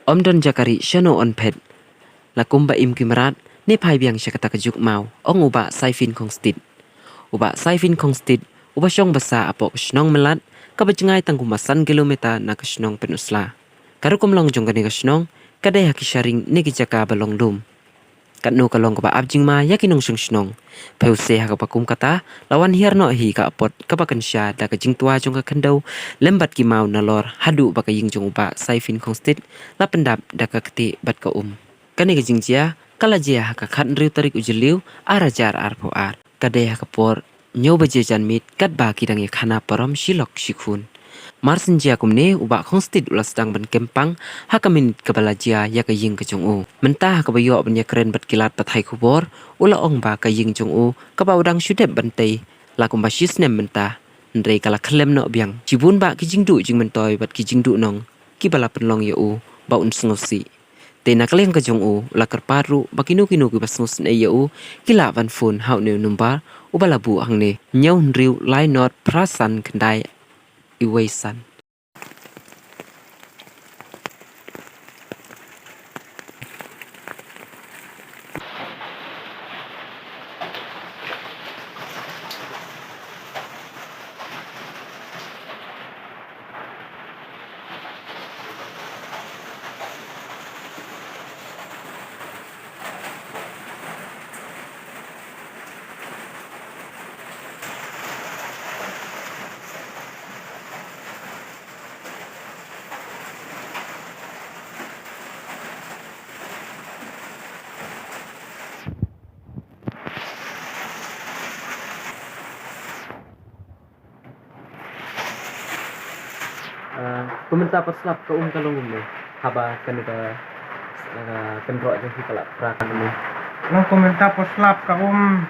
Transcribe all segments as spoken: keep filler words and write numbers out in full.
Ym don jaka rieh shano yn phet. La kumba im ki mrad, ne phai biang sha kata ka juk maw, ong u Bah Saiphin Khongstit. U Bah Saiphin Khongstit, uba shong basa hapoh ka shnong Melat, kaba jngai tang kumba san kilometer na ka shnong Pynursla. Ka rukom long jong kane ka shnong, ka dei ha ki sharing ne ki jaka ba long lum. Katno ka long kaba ap jingma ïa ki nongshong shnong. Phi u se ha kaba kum kata, la wan hiar noh hi ka apot kaba kynsha da ka jingtwa jong ka khyndew lem bad ki maw nalor haduh ba ka ïing jong u Bah Saiphin Khongstit la pyndap da ka ktieh bad ka um. Kane ka jingjia ka la jia ha ka khathynriew tarik u Jylliew ar hajar arphew ar. Ka dei ha ka por hynñiew baje janmiet katba ki dang ïakhana parom shi lok shi khun. Mar shen jia kumne, u Bah Khongstit u la sdang ban kem pang ha ka minit kaba la jia ïa ka ïing ka jong u. Mynta ha kaba ïoh ban ïakren bad ki lad pathai khubor, u la ong ba ka ïing jong u kaba u dang shu dep ban tei la kumba shi snem mynta, hynrei ka la khyllem noh biang. Shibun bah ki jingduh jingmyntoi bad ki jingduhnong kiba la pynlong ïa u ba un sngewsih. Te na ka liang ka jong u, u la kyrpad ruh ba kino kino kiba sngewsynei ïa u, ki lah ban phone ha une u number uba la buh hangne: hynñiew hynriew lai nod phra san khyndai wei san. Ah, kumta pat slap ka um ka long kumne. Haba kane ka, ah, kynroh jong phi ka la phra kumne. Long kumta pat slap ka um.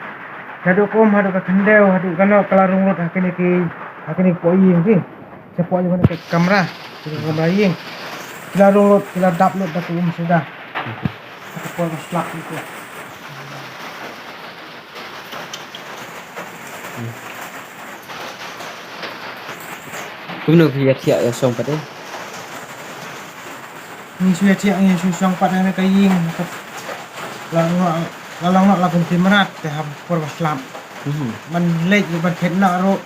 Haduh ka um, haduh ka khyndew, haduh kano ka la rung lut ha kine ki, ha kine ki poh ïing ki. Shapoh ïing kane ka kamra, kane ka kamra ïing. Ki la rung lut, ki la dap lut da ka um suda. Ka por ka slap ïa ki. Kumno phi ïa thiah ïa shong pat eh? Ngi shu ïa thiah ngi shu shong pat ha kane ka ïing. La long noh, la long noh la kum ki mrad te ha por ba slap. Mhm. Ban leit ban phet noh ruh.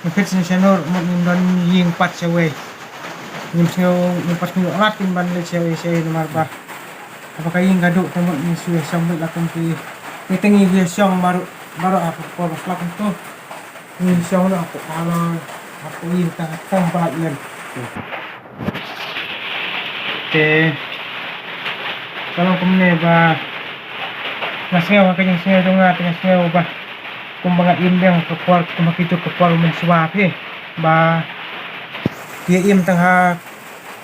Ngi phet sha shano ruh mut ngim don ïing pat shawei. Ngim sngew, ngim pat sngew rat kin ban leit shawei shawei namar ba haba ka ïing ka duh te mut ngi shu ïa shong beit la kum ki. Ngi te ngi ïa shong baroh, baroh ha por ba slap kumto. Ngi shong noh hapoh ka halor, hapoh ïing tang, tang bad lem. Te ka long kumne ba nga sngew ha ka jingsngew jong nga te nga sngew ba kumba nga im biang ha ka por, kumba ki juk ka por mynshuwa phi ba ki im tang ha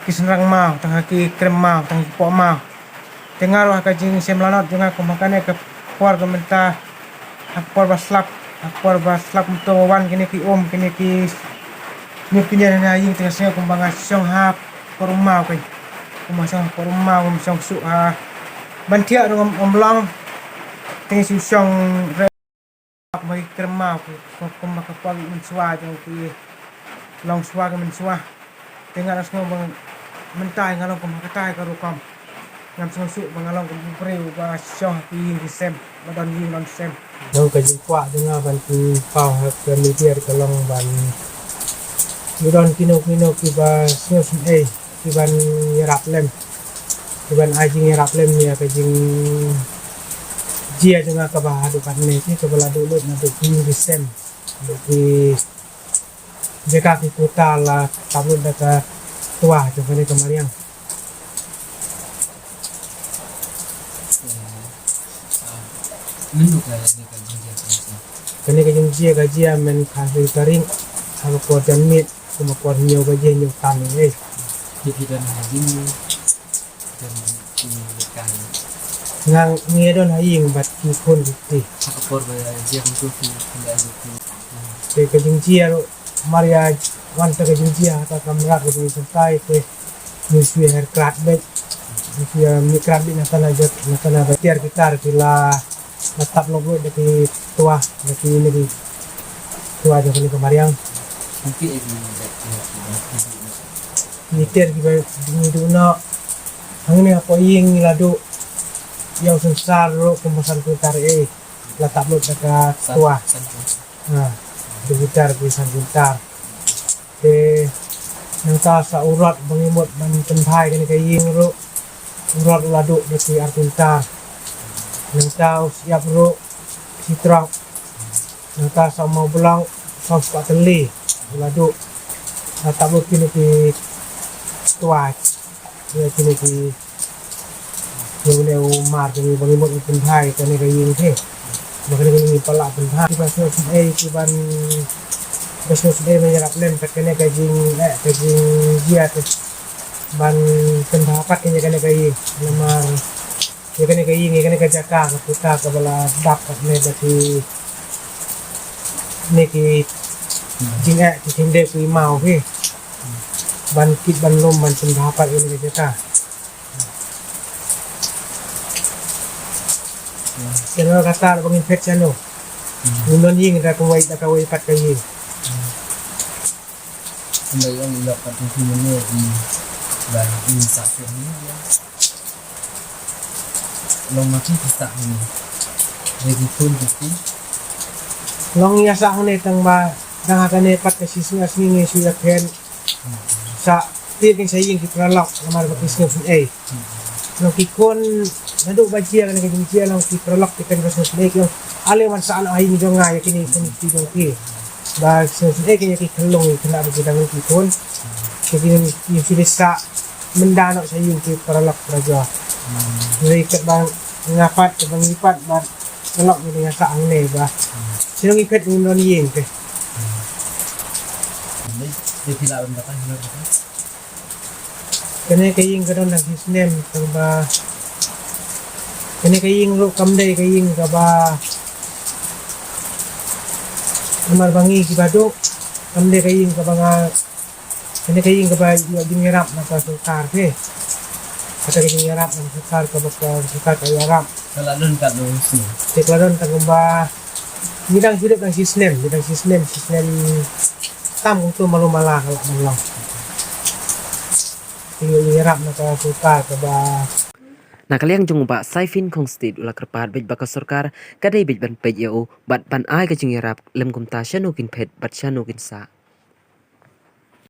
ki shynrang maw, tang ha ki krem maw, tang ha ki poh maw. Te nga ruh ha ka jingshem lanot jong nga kum ha kane ka por ka mynta, ha ka por ba slap, ha ka por ba slap kumto wan kine ki um, kine ki ñiup ki ñiar ha ïing te nga sngew kumba nga shong ha por u maw kein. Kumba shong ha por u maw, kum shong shuh ha ban thiah ruh ngam, ngam long. Te ngi shu shong re kumba ki krem maw, kum, kumba ka por mynshuwa jong ki longshuwa ki mynshuwa. Te nga la sngew ba mynta nga long kum ha katai ka rukom. Ngam sngew shuh ba nga long kum u briew ba shong ha ki ïing ki sem, ba don ïing don sem. Long ka jingkwah jong nga ban pynpaw ha ka media ka long ban, ngi don kino kino kiba sngewsynei, kiban ïarap lem, kiban ai jingïarap lem ïa ka jingjia jong nga kaba haduh katne, ki kaba la duh lut naduh ki ïing ki sem, naduh ki jaka ki kuta la tap lut da ka twa jong kane ka mariang. Mynno ka, kane ka jingjia ka jia? Kane ka jingjia ka jia mynta ka tarik, ha ka por janmiet, kumba por hynñiew baje hynñiew tam ei. Phi don ha ïing ne? Don ki lehkai. Nga ngi don ha ïing bad ki khun ki kti. Ha ka por ba jia kumto phi, phi la ïoh phi. Te ka jingjia ruh mar ïa wan ta ka jingjia ha ka kamra ka jingshyntai te ngi shu ïa her krad beit. Ngi shu ïa mih krad beit na tana jot, na tana ba tiar ki tar ki la, la tap lok lut da ki twa, da ki ne ki twa jong kane ka mariang. Ngi tiar kiba ngi duh noh. Hangne hapoh ïing la duh ïa u sensar ruh kumba san kwintal ei. La tap lut da ka twa. Ha, dei kwintal ki san kwintal. Te nangta sa u rot ba ngi mut ban pynbha ïa kane ka ïing ruh, u rot la duh da ki ar kwintal. Nangta u shyiap ruh shi trok. Nangta sa u mawblong saw spah tylli. La duh. La tap lut kine ki twa. Ïa kine ki Ïa une u mar jong ngi ba ngi mut ban pynbha ïa kane ka ïing te. Ba kane ka ïing ngi pat lah pynbha. Kiba sngewsynei, kiban, kiba sngewsynei ban ïarap lem pat kane ka jing, eh, ka jingjia te. Ban pynbha pat kane, kane ka ïing. Namar ïa kane ka ïing, ïa kane ka jaka, ka puta kaba la dap pat ne ba ki, ne ki jingeh, ki khyndew, ki maw hi. Ban kit ban lum ban pynbha pat ïa kane ka jaka. Te nangta kata ba ngin phet shano. Ngin don ïing da kawei, da kawei pat ka ïing. Ynda ïa ngi lok pat ki mane ba ngin sah seh ni ïa. Long ma ki sah ni. Dei ki khun ki. Long ïa sah hangne tang ba dang ha kane pat ka shisngi sngi ngi shu ïa phet. Sa, te kin sa ïing ki paralok, namar ba ki sngewsynei. Long ki khun, naduh ba jia kane ka jingjia long ki paralok ki kynba sngewsynei ki ong. Ale wan sah noh ha ïing jong nga ïa kine ki jong ki. Ba sngewsynei ki ïa ki khyllung ki khynnah ba ki dang ki khun. Ki kine ki shu dei sa mynda noh sa ïing ki paralok parajor. Hynrei katba nga pat, katba ngi pat, ba paralok ngi dang ïa sah hangne ba. Shu ngi phet ngi don ïing te. Kane ka ïing ka don tang shi snem tang ba. Kane ka ïing ruh kam dei ka ïing kaba. Namar ba ngi kiba duh. Kam dei ka ïing kaba nga. Kane ka ïing kaba ïoh jingïarap na ka sorkar te. Kata ka jingïarap na ka sorkar kaba ka sorkar ka ïarap. Ka la don katno snem? Te ka la don tang kumba ngi dang shu dep dang shi snem, ngi dang shi snem, shi snem tam kumto malu mala ka la ban long. Ka ïoh ïarap na ka sorkar kaba. Na ka liang jong u Bah Saiphin Khongstit u la kyrpad beit ba ka sorkar ka dei beit ban peit ïa u bad ban ai ka jingïarap lem kumta shano kin phet bad shano kin sah.